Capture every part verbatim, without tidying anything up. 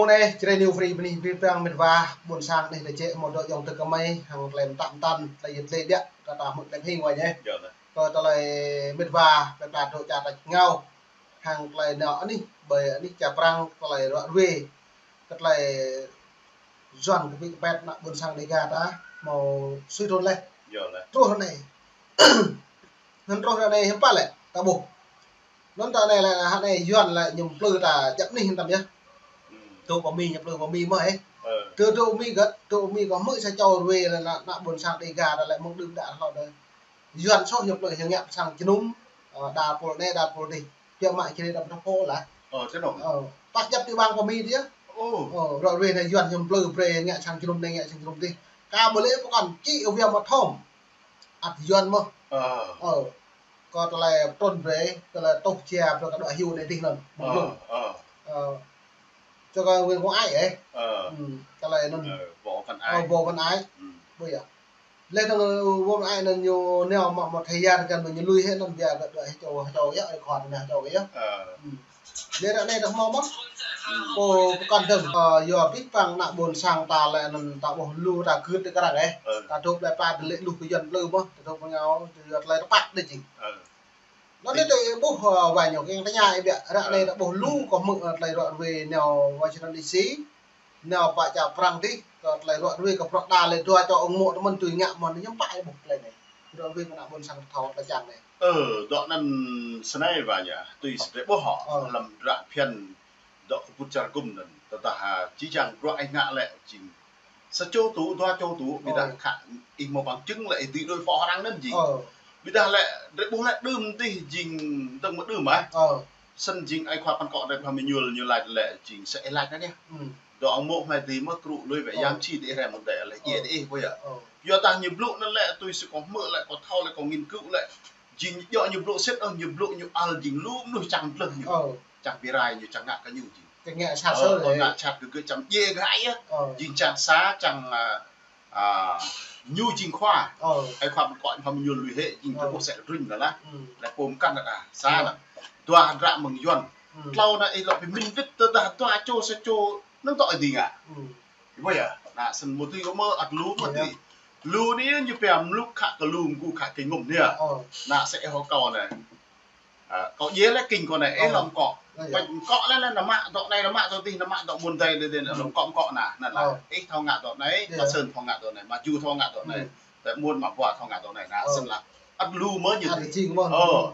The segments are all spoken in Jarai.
Ơ, čơđai ñu free bơni bơni pơang mĕt wa ƀôn sang anih tơčĕ mơ̆ dŏ jŏng tơ kơmơi, hăng tơlơi mơtă mơtăn, tơlơi yơh tơlơi biă, kơ ta hmư̆ tơlơi phing wa ñe. Yơh, lĕ. Kơ tơlơi mĕt wa, mĕt wa dŏ čar ta ngao. Hăng tơlơi nao anih, ƀơi anih čar Prang, tơlơi ruă ruê. Kơ tơlơi Yuan kơ pĭ kơ pĕt ană ƀôn sang Dêga ta, mơ̆ sui thun leh. Yơh, lĕ. Truh anai. Anŭn truh anai hiư̆m pă lĕ, ta ƀuh. Anŭn ta anai lĕ, hă anai Yuan lĕ ñu plư ta djăp anih tam yơh. Hmm. Truh pơ Mi ñu plư pơ Mi mơ̆, ơ. Ơ. Truh, truh Mi gơ̆t, truh Mi kơ hmư̆ sa čô ruê lĕ ană, ană ƀôn sang Dêga ta lĕ mơ̆ng đưm đă hlâo đơi. Yuan soh ñu plư ñu ngă sang jơnum, ơ, đa pul anai, đa pul adih. Biă mă čơđai đa pơtô pô lah. Ơ, thế nong. Ơ, pă djăp ti ƀang pơ Mi dih. Ơ. Ơ, ruă ruê anai Yuan ñu plư brơi ngă sang jơnum anai, ngă sang jơnum adih. Kơ ƀơi lĕ pơkŏn čih ơ wia mă thom. Ăt Yuan mơ̆. Ơ. Ơ. Kơ tơlơi trŭn brơi, tơlơi tuh jia brơi kơ dŏ hyu anai adih anŭn. Ơ, ơ. Ơ. Čơ kơ Nguyễn Quang Ai, ơ. Ơ. Hmm, tơlơi anŭn. Ơ, Võ Văn Ai. Ơ, Võ Văn Ai. Hmm. Ƀu yơh. Lĕ anŭn, ơ, Võ Văn Ai anŭn ñu nao mă, mă thời gian kơ anŭn ñu lui hĭ anŭn biă kơ dua hĭ čô, hĭ čô yơh, ơ, khua anŭn hĭ čô yơh. Ơ. Hmm. Lĕ ră anai ta hmâo mơ̆. Hmm. Pô pơkŏn dơ̆ng. Ơ, yua pĭ păng ană ƀôn sang ta lĕ anŭn ta ƀuh lu ta gưt tơ krang, ơ. Ơ. Ta dŏ plơi pla tơlơi lu kơ Yuan plư mơ̆. Ta dŏ pơ ngao, yua tơlơi tơpă đơi jing. Ơ. Anŭn anai tơlơi ƀuh, ơ, wa ñu kiăng tơña ih biă, ră anai ta ƀuh lu kơ hmư̆, ơ, tơlơi ruă ruê nao Washington D C, nao pơ čar Prang dih, kơ tơlơi ruă ruê kơ bruă đa lĕ dua čô ung mô̆ tơmơ̆n tui ngă mơ̆n, hiư̆m pă ih ƀuh tơlơi anai. Ruă ruê kơ ană ƀôn sang thâo tơlơi čang anai. Ơ, dŏ anŭn snei wa ñu, tui sơdrê ƀuh hŏ, ơ, lăm dră phiăn dŏ kơ ƀut čar gum anŭn, tơdah, ơ, či jang bruă ih ngă lĕ jing sa čô tŭ, dua čô tŭ, ƀiădah khă ih hmâo bằng chứng lĕ ih dưi đối phó arăng anŭn jing. Ơ. Ƀiădah lĕ, drơi ƀuh lĕ đưm dih jing dơ̆ng mơ̆ đưm ah. Ơ. Snăn jing ai khua păn kŏ drơi Bham Êñuôl ñu laĭ lĕ jing sa ih laĭ anai yơh. Hmm. Dŏ ung mô̆ hmei dih mơ̆ krŭ lui wĕ yam či dih hrăm mơ̆n dih lĕ, djai dih ih ƀuh yơh. Ơ. Yua dah ñu blŭ anŭn lĕ tui si kâo hmư̆ lĕ kâo thâo lĕ kâo nghiên cứu lĕ. Jing ñu djŏ ñu blŭ sĭt ôh, ñu blŭ ñu ăl jing lu mơnuih čang mlih ñu. Ơ. Čang bi rai ñu čang ngă kơ ñu jing. Čang ngă sat sơ lĕ. Ơ, ngă sat kơ gơ̆ čang djai gơ̆ ai yơh. Ơ. Jing čang sa čang, ơ, ơ, ñu jing khua. Ơ. Ai khua păn kŏ Bham Êñuôl lui hĭ, jing tơƀuh sĕ rĭng anŭn lah. Hmm. Lĕ pô mơkăn anŭn lah. Sa anŭn. Dua hdră mơ̆ng Yuan. Hmm. Tlâo anŭn ih lŏ pơmĭn wĭt tơdah dua čô sa čô năng dŏ ih dưi ngă. Hmm. Ih ƀuh yơh, anŭn snăn mơ̆ tui kâo mơ̆ ăt lu mơ̆ tui. Lu anai ñu pia mluk khă kơ lu mgu khă kơ ngŭm anai. Ơ. Anŭn sĕ ih hŏ kâo anai. Ơ, kâo djai lĕ kinh kâo anai, ih lŏm kŏ. Ơ, yơh. Păč kŏ lĕ, lĕ, nao mă dŏ anai, nao mă dŏ adih, nao mă dŏ mơ̆n dih, dih, dih, lŏm kŏ kŏ anŭn, anŭn lah. Ih thâo ngă dŏ anai, Mă Sơn thâo ngă dŏ anai, Mă Ju thâo ngă dŏ anai. Tơ mơ̆n Mă Bua thâo ngă dŏ anai, anŭn snăn lah. Ăt lu mơ̆ ñu. Ăt jing mơ̆n. Ơ.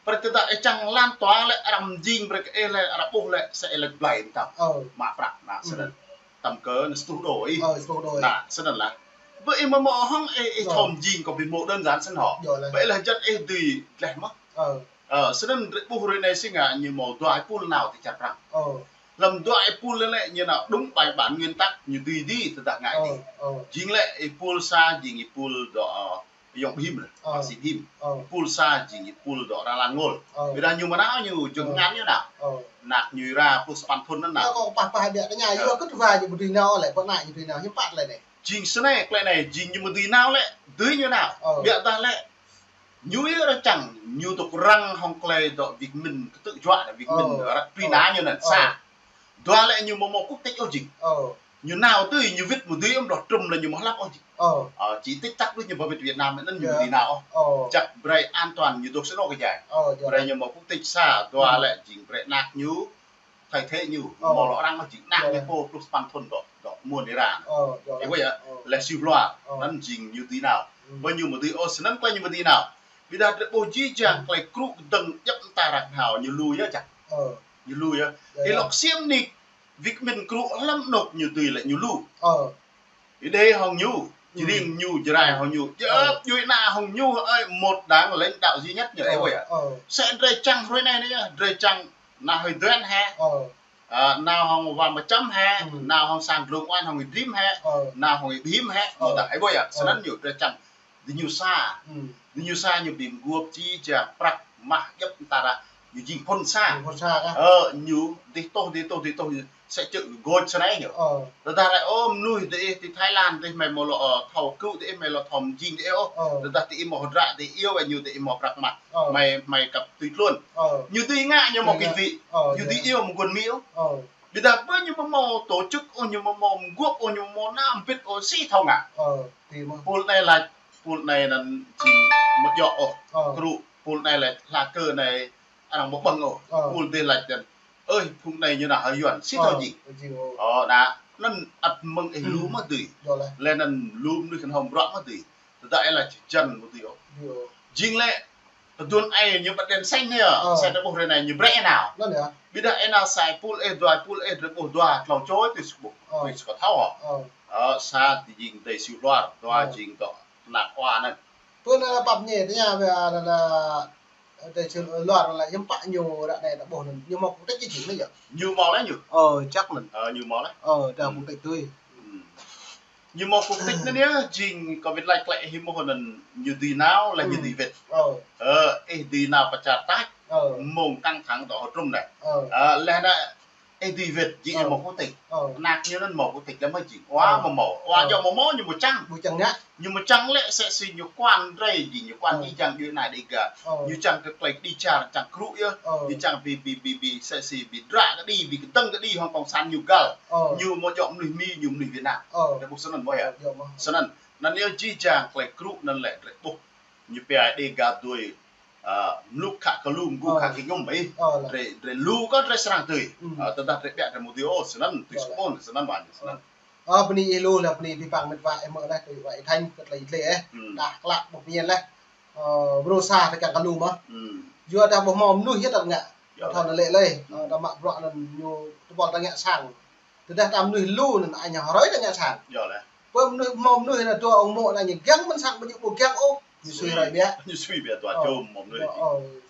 Brơi tơdah ih čang lan tŏ lĕ, arăng jing brơi kơ ih lĕ, arăng ƀuh lĕ, sa ih lĕ blai mơtam. Ơ. Mă prăk, anŭn snăn. Tăm kơ anŭn stuh đô ih. Ơ, stuh đô ih. Anŭn snăn lah. Ƀơi ih mơ̆ mơ̆ hŏng ih, ih thâo jing kâo bi mơ̆ đơn giản snăn hŏ. Yơh lah. Ƀơi ih lĕ jăn ih dưi dleh mơ̆. Ơ. Ơ, snăn drơi ƀuh rơi anai si ngă ñu mâo dua ih pul nao ti čar Prang. Ơ. Lăm dua ih pul lĕ ñu nao đúng bài bản nguyên tắc ñu dưi dih tơdah ngă dih. Ơ, ơ. Jing lĕ ih pul sa jing ih pul dŏ, ơ, Yŏng Bhim lah, Mă Sing Bhim. Ơ. Ih pul sa jing ih pul dŏ Ralan Ngôl. Ơ. Ƀiădah ñu mơ̆ nao ñu jơ̆ng ngăn ñu nao. Ơ. Ană ñu rai pluh sapăn thŭn anŭn nao. Ơ, kâo pah pah biă tơña, yua kơ dua ñu ƀu dưi nao lĕ, pơ ană ñu dưi nao, hiư̆m pă tơlơi anai. Jing snei, tơlơi anai, jing ñu mơ̆ dưi nao lĕ, dưi ñu nao. Ơ. Ƀiădah lĕ, ñu yơh arăng čang, ñu tŭk răng hŏng tơlơi dŏ Việt Minh, kơtư̆ juă anŭn Việt Minh, ơ, ră truy nã ñu anŭn, ơ, sa. Dua lĕ ñu mơ̆ mâo quốc tịch ôh jing. Ơ. Ñu nao tui, ñu wĭt mơ̆ dưi ôh, ƀlŏh trŭm lĕ ñu mơ̆ hlăp ôh jing. Ơ. Ơ, či tĭt tăk đuaĭ ñu ƀu wĭt Việt Nam anŭn ñu ƀu dưi nao ôh. Ơ. Jăk brơi an toàn ñu dŏ snăn kơ jai. Ơ, yơh. Brơi ñu mâo quốc tịch sa, dua lĕ jing brơi ană ñu, thay thế ñu, ơ, mâo lŏ arăng ôh jing ană ñu pô pluh sapăn thŭn dŏ, dŏ mơ̆n ih rai. Ơ, yơh. Ih ƀuh yơh, lĕ siu hlua, anŭn jing ñu dưi nao. Ƀơi ñu mơ̆ dưi ôh, snăn tơlơi ñu mơ̆ dưi nao. Ƀiădah drơi ƀuh jih jang tơlơi krŭ kơdơ̆ng djŏp mơta arăng hao ñu lu yơh jăk. Ơ. Ñu lu yơh. Ih lŏ ksiêm nik Việt Minh krŭ hlăm anôk ñu dưi lĕ ñu lu. Ơ. Ih đei hŏng ñu, Jring ñu, Jrai hŏng ñu. Djŏp djuai ană hŏng ñu, ơi, một đảng lãnh đạo duy nhất ñu, ih ƀuh yơh. Ơ. Sĕ drơi čang hrơi anai anai yơh, drơi čang nao hơi Duan hĕ. Ơ. Ơ, nao hŏng Wa Mă Čăm hĕ, nao hŏng sang Dlông Oan hŏng Idrim hĕ, nao hŏng Ibhim hĕ, mơ̆ dah, ih ƀuh yơh, snăn ñu drơi čang. Diñu sa. Diñu sa ñu bi mguôp či jang prăk mah djŏp mơta arăng. Ñu jing phŭn sa. Jing phŭn sa kah? Ơ, ñu dih tŏh, dih tŏh, dih tŏh, sĕ čư̆ gôč snei ñu. Ơ. Tơdah lĕ, ơ, mơnuih dih ti Thái Lan dih hmei mâo lŏ, ơ, thâo kơ dih hmei lŏ thâo mơjing dih ôh. Ơ. Tơdah ti ih mâo hơdră dih iâu wĕ ñu dih ih mâo prăk mah. Ơ. Hmei, hmei kăp tui tluôn. Ơ. Ñu dưi ngă ñu mâo kinh vị. Ơ, ñu dưi iâu mơguôn Mi ôh. Ơ. Ƀiădah ƀơi ñu mơ̆ mơ̆ tổ chức ôh, ñu mơ̆ mơ̆ mơguah ôh, ñu mơ̆ mơ̆ nao ƀĭt ôh, si thâo ngă. Ơ, ti mơ̆. Pul anai laĭ, pul anai anŭn jing mơ̆ djŏ ôh. Ơ. Kru, pul anai laĭ, hla kơ anai, arăng mơ̆ ƀơ̆ng ôh. Ơ. Pul dih laĭ anŭn. Ơi, phung anai ñu nao hơyuan, si thâo jing. Ơ, jing ôh. Ơ, đa, anŭn ăt mơ̆ng ih lu mơ̆ dưi. Djŏ laih. Laih anŭn lu mơnuih kơnhŏm bruă mơ̆ dưi. Tơdah ih laĭ jơjăn mơ̆ dưi ôh. Jing lĕ, tơdun ai ñu bật đèn xanh anai, ơ, sai ta ƀuh ră anai ñu brơi ih nao. Anŭn yơh. Ƀiădah ih nao sai pul ih, dua pul ih, drơi ƀuh dua, tlâo čô tui sơkŭ ƀuh. Ơ. Tui sơkŭ thâo. Ơ. Ơ, sa jing dêh siu luar, dua jing tŏ tơnap wa anŭn. Pơ anai pap ñe tơña wơ̆t anŭn dêh siu luar anŭn lĕ hiư̆m pă ñu ră anai ta ƀuh anŭn. Ñu mâo quốc tịch či jing anŭn yơh. Ñu mâo laih ñu. Ơ, chắc anŭn. Ơ, ñu mâo laih. Ơ, ta quốc tịch tui. Ñu mâo quốc tịch anŭn yơh, jing kơ wĭt laĭ klĕ hĭ mơ̆ anŭn ñu dưi nao, laih ñu dưi wĭt. Ơ, ih dưi nao pơ čar tač, mơ̆ng căng thẳng tŏ hơdrôm anai. Ơ, laih anŭn ih dưi wĭt, jing ih mâo quốc tịch. Anăk ñu anŭn mâo quốc tịch laih mơ̆ jing. Wa mơ̆ mâo, wa djŏ mơ̆ mâo ñu mơ̆ čang. Ñu mơ̆ čang lĕ sĕ si ñu kuan drơi jing, ñu kuan jih jang djuai ania Đêga. Ñu čang kơ klei kơđi čar, čang kru yơh. Ñu čang ƀing, ƀing, ƀing, ƀing sĕ si ƀing dră kơđi, ƀing kơdơ̆ng kơđi hăng cộng sản ñu găl. Ñu mơ̆ djŏ mơnuih Mi, ñu mơnuih Việt Nam. Drơi ƀuh snăn mơ̆ yơh. Snăn, anŭn yơh jih jang klei kru anŭn lĕ drơi ƀuh. Ñu pia Đêga dui, ơ, mluk khă kơ lu, mgu khă kơ ngŭm ih. Drơi, drơi lu kơ drơi srăng tui. Ơ, tơdah drơi ƀiă drơi mơ̆ dưi ôh, snăn, tui sơkŭn, snăn wa, snăn. Ơ, bơni ih lu laih, bơni abih bang mĕt wa ih mơ̆ laih, tui wa ih Thanh kơ tơlơi dleh. Đah klă ƀuh pơmĭn laih. Ơ, brơi sa ta kiăng kơ lu mơ̆. Yua dah ƀuh mơ̆ mơnuih yơh ta ngă. Thâo anŭn lĕ lĕ. Ơ, ta mă bruă anŭn ñu tơpul ta ngă sang. Tơdah ta mơnuih lu anŭn añ hrơi ta ngă sang. Pơ mơnuih mơ̆ mơnuih anŭn dua ung mô̆ anŭn ñu giăng mơ̆n sang ƀu djơ̆ ƀu giăng ôh. Ñu sui hrơi biă. Ñu sui biă dua čô mơ̆ mơnuih. Ơ,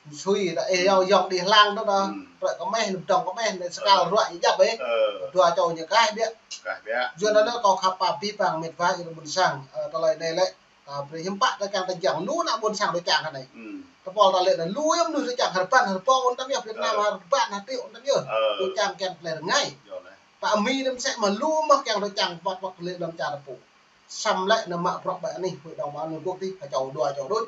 ñu sui ta ih yŏng, yŏng đĭ hlang ta ta. Ră kơ meh, nŭm dong kơ meh, anŭn sơkal ruă ñu djăp ih. Dua čô ñu kaih biă. Kaih biă. Yua anŭn kâo khăp pap abih bang mĕt wa ih ƀôn sang. Ơ, tơlơi anai lĕ. Ta brơi hiư̆m pă ta kiăng ta giăng lu ană ƀôn sang dŏ čang kơ anai. Tơpul ta lĕ anŭn lu yơh mơnuih dŏ čang hơrbăn hơrbâo ôn tam yơh, Việt Nam hơrbăn hơtriu ôn tam yơh. Dŏ čang kiăng tơlơi rơngai. Ta Mi anŭn mơsĕ mơ̆ lu mơ̆ kiăng dŏ čang wăt wăt tơlơi lăm čar ta pô. Samơ̆ lĕ anŭn mă bruă ƀơi anih, ƀơi đồng bào anŭn quốc tịch, ha čô dua čô đôč.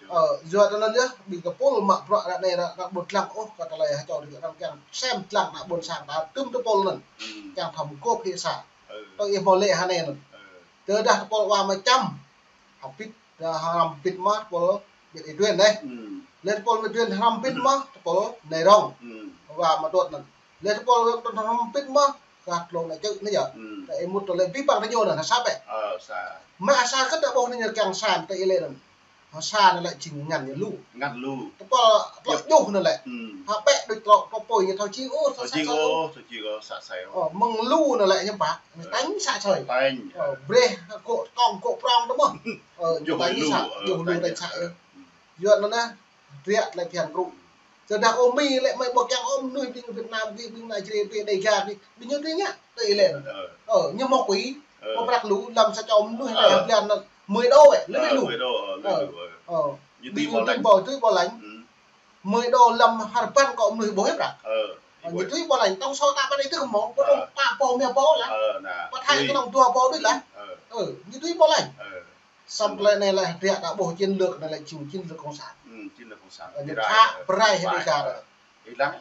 Ơ, yua anŭn yơh, ƀing kơ pul mă bruă ră anai ră, ră ƀu dlăng ôh, kơ tơlơi ha čô đôč, ră kiăng sem dlăng ană ƀôn sang ta, tơm tơpul anŭn. Kiăng thâo mơguah hĭ sa. Tui ih mơ̆ lĕ hơnai anŭn. Tơdah tơpul wa mơčăm. Hơbĭt, dah hrăm hơbĭt mơ̆ tơpul ƀiă ih Duen anai. Lĕ tơpul ƀiă Duen hrăm hơbĭt mơ̆ tơpul anai rŏng. Wa mơ̆ tŭt anŭn. Lĕ tơpul ƀiă Duen hrăm hơbĭt mơ̆ gah tlông anai čư̆ anai yơh. Ta ih mŭt tơlơi abih bang ta ñu anŭn, ha sa bĕ. Mă sa kơ ta ƀuh anai ñu kiăng sa ta ih lĕ anŭn. Ha sa anŭn lĕ jing ngăn ñu lu. Ngăn lu. Tơpul tlŏ djuh anŭn lĕ. Ha bĕ đôč tlŏ pơpơi ñu thâo jing ôh, thâo jing ôh, thâo jing ôh, sa sai ôh. Ơ, mơ̆ng lu anŭn lĕ ñu pă. Tañ sa soi. Tañ. Ơ, brơi kơ kông kơ prong tơ mơ̆. Ơ, ñu tañ sa, djuh lu tañ sa. Yua anŭn anai, hơdră lĕ phiăn kru. Tơdah ơ Mi lĕ mơi ƀu kiăng ôh mơnuih ƀing Việt Nam, ƀing, ƀing Nigeria, ƀing Đêga, ƀing, ƀing ñu tui ngă, tui lĕ. Ơ, ñu mâo quỹ, mâo prăk lu, lăm sa čô mơnuih anai blan anŭn mười đô ơ, lĕ lu. Ơ, ñu tui ƀu lañ. Tui ƀu lañ. Mười đô lăm hơrbăn kơ mơnuih ƀuh ih prăk. Ơ, ñu tui ƀu lañ, tổng số ta ƀơi anai tơ kơ mâo, pă pô mia pô lah. Pă Thái kơ nong dua pô đôč lah. Ơ, ñu tui ƀu lañ. Samơ̆ tơlơi anai lĕ hơdră ta ƀuh chiến lược anai lĕ jing chiến lược cộng sản. Ñu thă brơi hĭ Đêga.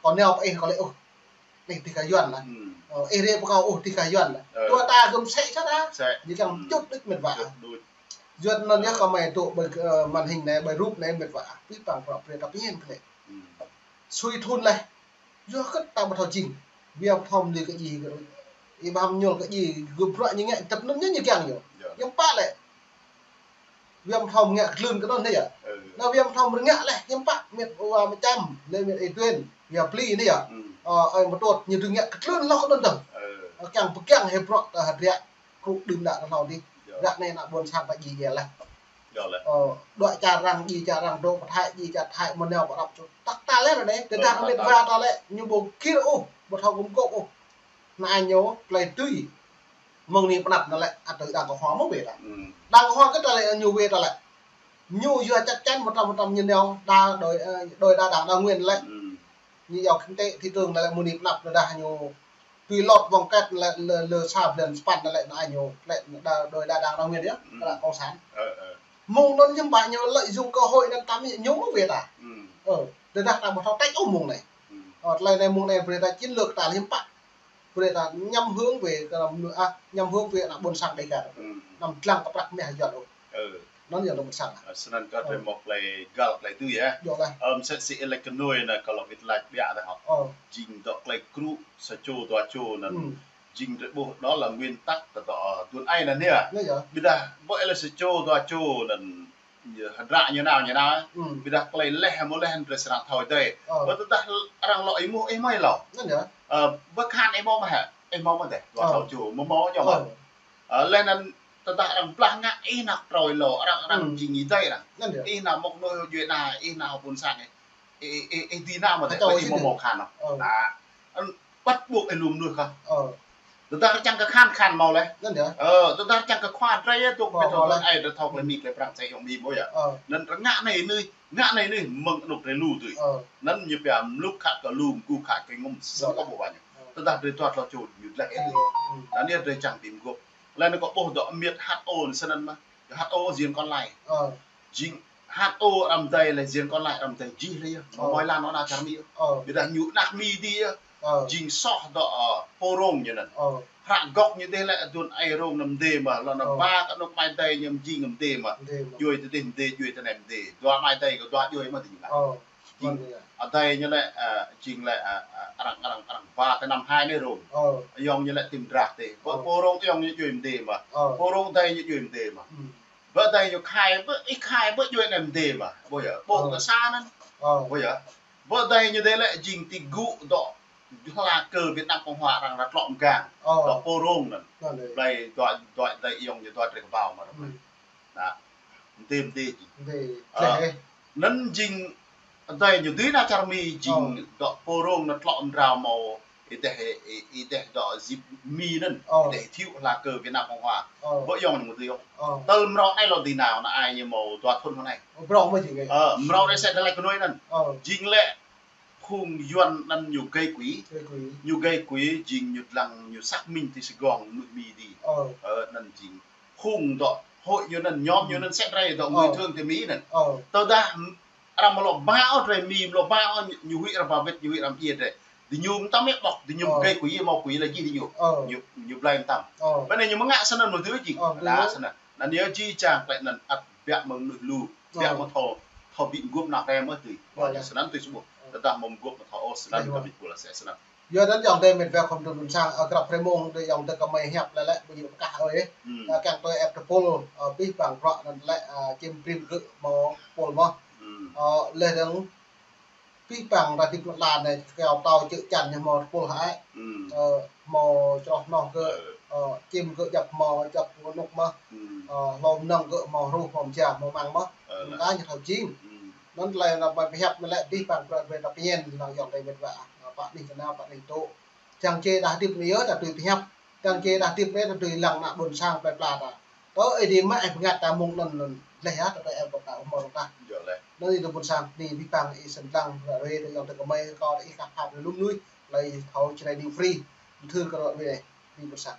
Kâo nao pơ ih kâo lĕ ôh. Anai tih kơ Yuan lah. Ih rai pơ kâo ôh tih kơ Yuan lah. Dua ta gơ̆m sĕ sa ta. Ñu kiăng čut đôč mĕt wa. Yuan anŭn yơh kâo mơi dŏ ƀơi, ơ, màn hình anai, ƀơi rup anai mĕt wa. Abih bang bruă brơi ta pơhiăp kơ lĕ. Sui thun laih. Yua kơ ta ƀu thâo jing. Wia Mơthom lui kơ djai kơ đôč. Ih Bham Nhol kơ djai gơ̆ bruă ñu ngă tơp anŭn ñu ñu kiăng ñu. Ñu pă lĕ. Wia Mơthom ngă kơtlưn kơ anŭn anai yơh. Anŭn Wia Mơthom rơngă laih ñu pă mĕt wa mơčăm, lĕ mĕt ih Duen, Wia Pli anai yơh. Ơ, ơi mơtôt ñu rơngă kơtlưn hloh kơ anŭn dơ̆ng. Ơ, kiăng pơkiăng hĭ bruă ta hơdră. Kru đưm đă ta hlâo dih. Ră anai ană ƀôn sang ta djai djai laih. Ơ, dŏ čar arăng, djai čar arăng, dŏ pơ Thái, djai čar Thái, mơ̆ nao pơ Arab čô. Tăk ta lĕ ră anai, tơdah mĕt wa ta lĕ, ñu ƀu gir ôh, ƀu thâo gum gôp ôh. Anai ñu, tơlơi tui. Mơ̆ng anai pơ anăp anŭn lĕ, ăt tui đang kơ hua mơ̆ wĕ ta. Đang kơ hua kơ ta lĕ, ñu wĕ ta lĕ. Ñu yua chắc chắn một trăm phần trăm ñu nao, đa đòi, ơ, đòi đa đảng đa nguyên lĕ. Ñu yua kinh tế thị trường anŭn lĕ, mơ̆ng anai pơ anăp anŭn dah ñu tui lŏt wŏng kĕt lĕ, lơ, lơ sa blan sa păn lĕ, anai ñu lĕ đa, đôi đa đảng đa nguyên yơh, đảng cộng sản. Mơ̆ng anŭn ñu ƀă ñu lợi dụng cơ hội anŭn tăm ñu mơ̆ wĕ ta. Ơ, tơdah ta ƀu thâo tĕč ôh mơ̆ng anai. Ơ, tơlơi anai mơ̆ng anai brơi ta chiến lược ta hiam pă. Brơi ta nhắm hướng về kơ anăm, à, nhắm hướng về ană ƀôn sang Đêga. Anăm lăng kơ prăk mah Yuan ôh. Anŭn yơh ană ƀôn sang. Ơ, snăn kơ drơi mơ̆ tơlơi găl tơlơi tui yơh. Ơ, msĕ si ih laĭ kơ anai anai kơ lŏ wĭt laĭ biă tơ hŏ. Jing dŏ tơlơi krŭ sa čô dua čô anŭn. Jing drơi ƀuh đó là nguyên tắc kơ dŏ, ơ, tuan ai anŭn yơh. Ƀiădah ƀơi lĕ sa čô dua čô anŭn hơdră ñu nao, ñu nao. Ƀiădah tơlơi leh mơ̆ leh drơi srăng thâo dơi. Ƀơi tơdah arăng lŏ ih mơ̆ ih mơ̆ ih lŏ. Ơ, ƀơi khan ih mơ̆ mơ̆ hă, ih mơ̆ mơ̆ dơi. Dua thâo čô, mơ̆ mơ̆ ñu mơ̆. Ơ, leh anŭn tơdah arăng blah ngă ih nao trôi lŏ, arăng, arăng jing ih dơi arăng. Ih nao mơ̆ anŭn djuai ană, ih nao ƀôn sang ih. Ih, ih, ih, ih dĭ nao mơ̆ dơi, ih mơ̆ mơ̆ khan nao. Anŭn bắt buộc ih lŏm mơnuih kơ. Tơdah arăng čang kơ khan, khan mơ̆ leh. Ơ, tơdah arăng čang kơ khua drơi yơh, tŭk pĕ thâo leh ai drơi thâo tơlơi Mi tơlơi Prăng čai yŏng Mi mơ̆ yơh. Anŭn arăng ngă anai anai, ngă anai anai, mơ̆ng anŭn drơi lu tui. Anŭn ñu pia mluk khă kơ lu, mgu khă kơ ngŭm, sĭt kơ ƀuh ƀañ. Tơdah drơi dua thâo čô ñu dleh ih. Anŭn yơh drơi čang ƀing mguôp. Leh anŭn kơ ƀuh dŏ miêt H O anŭn snăn mơ̆. H O diễn con lai. Jing H O arăng dơi lĕ diễn con lai arăng dơi jih lĕ yơh. Mơ̆ mơ̆ lăn anŭn čar Mi yơh. Ƀiădah ñu ană Mi dih yơh. Jing soh dŏ, ơ, pô rông ñu anŭn. Hră gốc ñu dih lĕ tuan ai rông anŭn mdê mơ̆. Lŏn anŭn ba kơ anŭn amai adơi ñu jing mdê mơ̆. Djuai tơ dih mdê, djuai tơ anai mdê. Dua amai adơi kơ dua djuai mơ̆ dih ñu ngă. Jing adơi ñu lĕ, ơ, jing lĕ, ơ, ơ, arăng, arăng, arăng ba tơ năm hai anai rông. Ayŏng ñu lĕ tim drah tê. Ƀơi pô rông ayŏng ñu djuai mdê mơ̆. Pô rông adơi ñu djuai mdê mơ̆. Ƀơi adơi ñu khai, ƀơi ih khai, ƀơi djuai anai mdê mơ̆. Ƀuh yơh, ƀuh tơ sa anŭn. Ƀuh yơh. Ƀơi adơi ñu dih lĕ jing ti gŭ dŏ hla kơ Việt Nam Cộng Hòa arăng ră tlŏ mgang. Dŏ pô rông anŭn. Blai dua, dua adơi ayŏng ñu dua drơi kơƀâo mơ̆. Anŭn mdê mdê jing. Anŭn jing adơi ñu dưi nao čar Mi jing dŏ pô rông anŭn tlŏ mdrao mơ̆. Ih dêh, ih, ih dêh dŏ jip Mi anŭn. Ih dêh thiu hla kơ Việt Nam Cộng Hòa. Ƀơi ayŏng ñu mơ̆ dưi yơh. Tơl mrâo anai lŏ dưi nao, ană ai ñu mơ̆ dua thŭn hơnai. Ơ, mrâo anai sĕ dơlai kơ anai anŭn. Jing lĕ phung Yuan anŭn ñu gây quỹ. Ñu gây quỹ jing ñu lăng ñu xác minh ti Sài Gòn mơnuih Mi dih. Ơ, anŭn jing phung dŏ hội ñu anŭn, nhóm ñu anŭn sĕ drơi dŏ người thường ti Mi anŭn. Tơdah arăng mơ̆ lŏ ba ôh drơi Mi, mơ̆ lŏ ba ôh ñu huĭ arăng ba wĭt, ñu huĭ arăng djiê drơi. Dih ñu mơtam yơh ƀŏk, dih ñu gây quỹ mơ̆ quỹ lĕ jih dih ñu. Ñu, ñu blai mơtam. Ƀơi anai ñu mơ̆ ngă snăn mơ̆ dưi jing. Đa snăn. Anŭn yơh jih jang tơlơi anŭn ăt biă mơ̆ng mơnuih lu. Biă mơ̆ thâo, thâo ƀing mguôp nao rai mơ̆ dưi. Ƀơi anai snăn tui sơƀuh. Tơdah mơ̆ng mguôp mơ̆ thâo ôh snăn kơ ƀing pô lă sĕ snăn. Yua anŭn ayŏng adơi met wa khŏm tŭ ƀôn sang, ơ, krăp hrơi mông adơi ayŏng adơi kơmơi hiăp lĕ lĕ ƀu djơ̆ pơkah ơi. Ơ, kiăng tui ĕp tơpul, ơ, pih pang bruă anŭn lĕ, ơ, čim prin gơ̆ mơ̆ pul mơ̆. Ơ, leh dơ̆ng pih pang ta hơdip lŏn anai kơyâo tâo čư̆ čan ñu mơ̆ tơpul hă. Ơ, mơ̆ čroh noh gơ̆, ơ, čim gơ̆ djăp mơ̆ djăp anŭn mơ̆. Ơ, hlô mơnơ̆ng gơ̆ mơ̆ hruh mơ̆ mja mơ̆ măng mơ̆. Anŭn kơ ñu thâo jing. Anŭn tơlơi anŭn ƀai pơhiăp anŭn lĕ pih pang bruă brơi ta pơñen, anŭn ayŏng adơi met wa. Ơ, pă anih tơnao, pă anih tŭ. Čang čê ta hơdip anai yơh ta tui pơhiăp. Čang čê ta hơdip anai ta tui lăng ană ƀôn sang plơi pla ta. Tơ ih dih mă ih pơngăt ta mơ̆ng anŭn anŭn. Leh yơh ta tui ĕp ƀŏk ta mơ̆ rŏng tah. Anŭn ih tơ ƀôn sang anai pih pang ih sĭt lăng ră ruai adơi ayŏng adơi kơmơi kơ ih kah pap lŭm lui. Lĕ ih thâo čơrai đing free. Mthưr kơ ră ruai anai. Anai ƀôn sang.